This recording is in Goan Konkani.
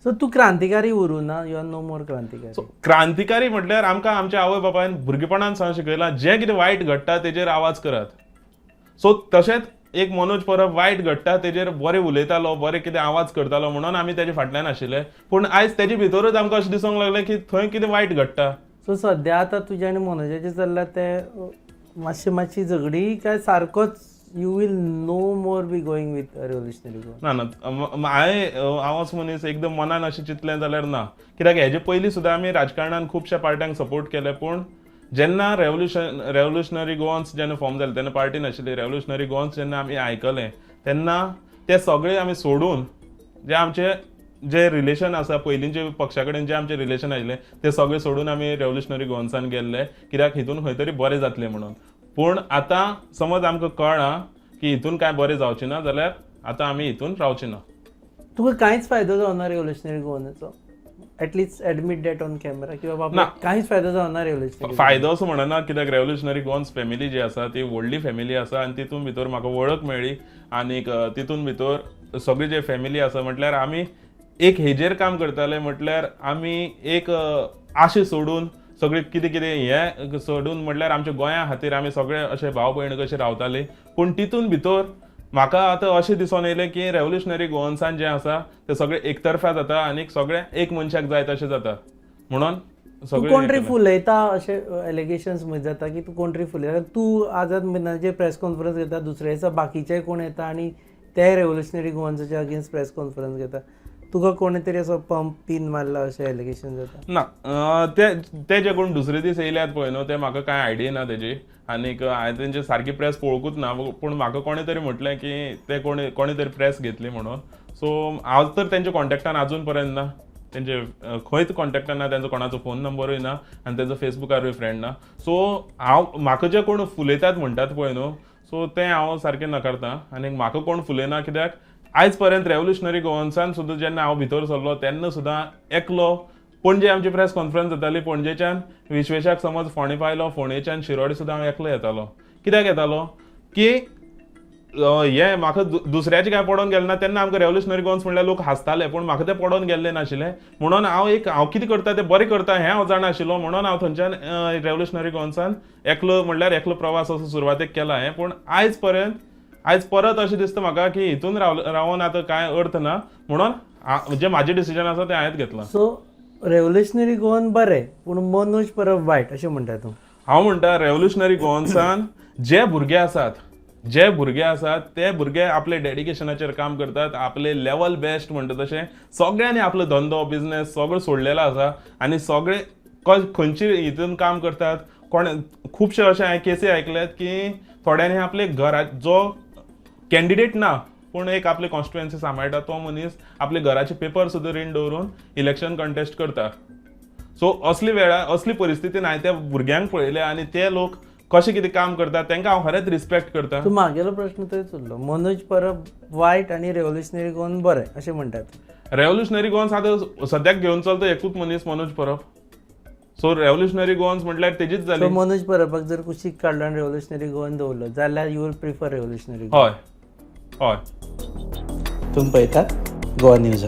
सो तूं क्रांतिकारी उरूं ना, you are no more Krantikari. So क्रांतिकारी म्हटल्यार आमकां आमच्या आवय बापायन भुरगेपणान सावन शिकयलां, जें कितें वायट घडटा तेजेर आवाज करात. सो तशेंच एक मनोज परब वायट घडटा तेजेर बरें उलयतालो, बरें कितें आवाज करतालो म्हणून आमी तेजे फाटल्यान आशिल्ले. पूण आयज तेजे भितरूच आमकां अशें दिसूंक लागलें की थंय कितें वायट घडटा. सो सद्या आतां तुजें आनी मनोजाचें चल्लां तें मातशें मातशी झगडी काय सारकोच you will no more be going with Revolutionary Goa? ना ना, हांवें हांव असो मनीस एकदम मनान अशें चिंतलें जाल्यार ना, कित्याक हेजे पयलीं सुद्दां आमी राजकारणान खुबश्या पार्ट्यांक सपोर्ट केले. पूण जेन्ना रेवोल्युशनरी गोवन्स जेन्ना फॉर्म जाले तेन्ना पार्टी नाशिल्ली. रेवोल्युशनरी गोवन्स जेन्ना आमी आयकलें तेन्ना ते सगळे आमी सोडून जे आमचे जे रिलेशन आसा, पयलींचे पक्षा कडेन जे आमचे रिलेशन आशिल्ले ते सगळे सोडून आमी रेवोल्युशनरी गोवन्सान गेल्ले, कित्याक हितून खंय तरी बरें जातलें म्हणून. पूण आतां समज आमकां कळ्ळां की हितून कांय बरें जावचें ना जाल्यार आतां आमी हितून रावचे ना. तुका कांयच फायदो जावना revolutionary गोवनाचो? At least admit that on camera किंवा बाबा कांयच फायदो जावना रेवोल्युशनरी. फायदो असो म्हणना, कित्याक रेवोल्युशनरी गोवन्स फॅमिली जी आसा ती व्हडली फॅमिली आसा आनी तितून भितर म्हाका वळख मेळ्ळी आनीक तितून भितर सगळी जे फॅमिली आसा, म्हटल्यार आमी एक हेजेर काम करताले, म्हटल्यार आमी एक आशे सोडून सगळें कितें कितें हें सोडून, म्हटल्यार आमच्या गोंया खातीर आमी सगळे अशे भाव भयण कशे रावताले. पूण तितून भितर म्हाका आतां अशें दिसून येयलें की रेवोल्युशनरी गोवन्सान जें आसा तें सगळें एकतर्फा जाता आनी सगळें एक मनशाक जाय तशें जाता म्हणून तूं सगळें कोण तरी फुलयता अशें एलिगेशन्स मदीं जाता की तूं कोण तरी फुलयता. तूं आझाद मैदानाचेर प्रेस कॉन्फरन्स घेता, दुसऱ्या दिसा बाकीचे कोण येता आनी ते रेवोल्युशनरी गोवन्साच्या अगेन्स्ट प्रेस कॉन्फरन्स घेता. तुका कोणी तरी असो पंप पीन मारला अशें एलिगेशन जाता. ना, ते ते जे कोण दुसरे दीस येयल्यात पळय न्हू, ते म्हाका कांय आयडिया ना तेजी आनीक हांवें तेंची सारकी प्रेस पळोवंकूच ना. पूण म्हाका कोणें तरी म्हटलें की ते कोणे कोणे तरी प्रेस घेतली म्हणून. सो हांव तर तेंच्या कॉन्टेक्टान अजून पर्यंत ना, तेंचे खंयच कॉन्टेक्टान ना, तेंचो कोणाचो फोन नंबरूय ना आनी तेंचो फेसबुकारूय फ्रेंड ना. सो हांव म्हाका जे कोण फुलयतात म्हणटात पळय न्हू, सो तें हांव सारकें नकारता आनी म्हाका कोण फुलयना, कित्याक आयज पर्यंत रेवोल्युशनरी गोवन्सान सुद्दां जेन्ना हांव भितर सरलो तेन्ना सुद्दां एकलो पणजे आमची प्रेस कॉन्फरन्स जाताली. पणजेच्यान विश्वेशाक समज फोंडें पायलो, फोंडेच्यान शिरोडे सुद्दां हांव एकलो येतालो. कित्याक येतालो की हें म्हाका दुसऱ्याचें कांय पडोन गेलें ना. तेन्ना आमकां रेवोल्युशनरी गोवन्स म्हणल्यार लोक हांसताले, पूण म्हाका तें पडोन गेल्लें नाशिल्लें म्हणून हांव एक हांव कितें करता तें बरें करता हें हांव जाणा आशिल्लो, म्हणून हांव थंयच्यान रेवोल्युशनरी गोवन्सान एकलो म्हणल्यार एकलो प्रवास असो सुरवातेक केला हें. पूण आयज पर्यंत आयज परत अशें दिसता म्हाका की हितून रावोन आतां कांय अर्थ ना, म्हणून जें म्हाजें डिसिजन आसा तें हांवेंच घेतलां. सो रेवोल्युशनरी गोवन बरें पूण मनोज परब वायट अशें म्हणटा तूं? हांव म्हणटा रेवोल्युशनरी गोवन्सान जे भुरगे आसात ते भुरगे आपले डेडिकेशनाचेर काम करतात, आपले लेवल बेस्ट म्हणटा तशें सगळ्यांनी आपलो धंदो बिजनेस सगळो सोडलेलो आसा आनी सगळे खंयचे हितून काम करतात. कोण खुबशे अशे हांवें केसी आयकल्यात की थोड्यांनी आपले घरा जो कॅन्डिडेट ना पूण एक आपले कॉन्स्टिट्युएन्सी सांबाळटा तो मनीस आपले घराचे पेपर सुद्दां रीण दवरून इलेक्शन कंटेस्ट करता. सो असली वेळार असली परिस्थितीन हांवें त्या भुरग्यांक पळयले आनी ते लोक कशें कितें काम करतात तांकां हांव खरेंच रिस्पेक्ट करता. तूं मागेलो प्रश्न थंयच उरलो. मनोज परब वायट आनी रेवोल्युशनरी गोवन बरें अशें म्हणटात. रेवोल्युशनरी गोवन्स आतां सद्याक घेवन चलता एकूच मनीस, मनोज परब. सो रेवोल्युशनरी गोवन्स म्हटल्यार तेजीच जाली. सो मनोज परबाक जर कुशीक काडलो आनी रेवोल्युशनरी गोवन दवरलो जाल्यार you will prefer Revolutionary Goa? हय. तुमी पळयतात गोवा न्यूज.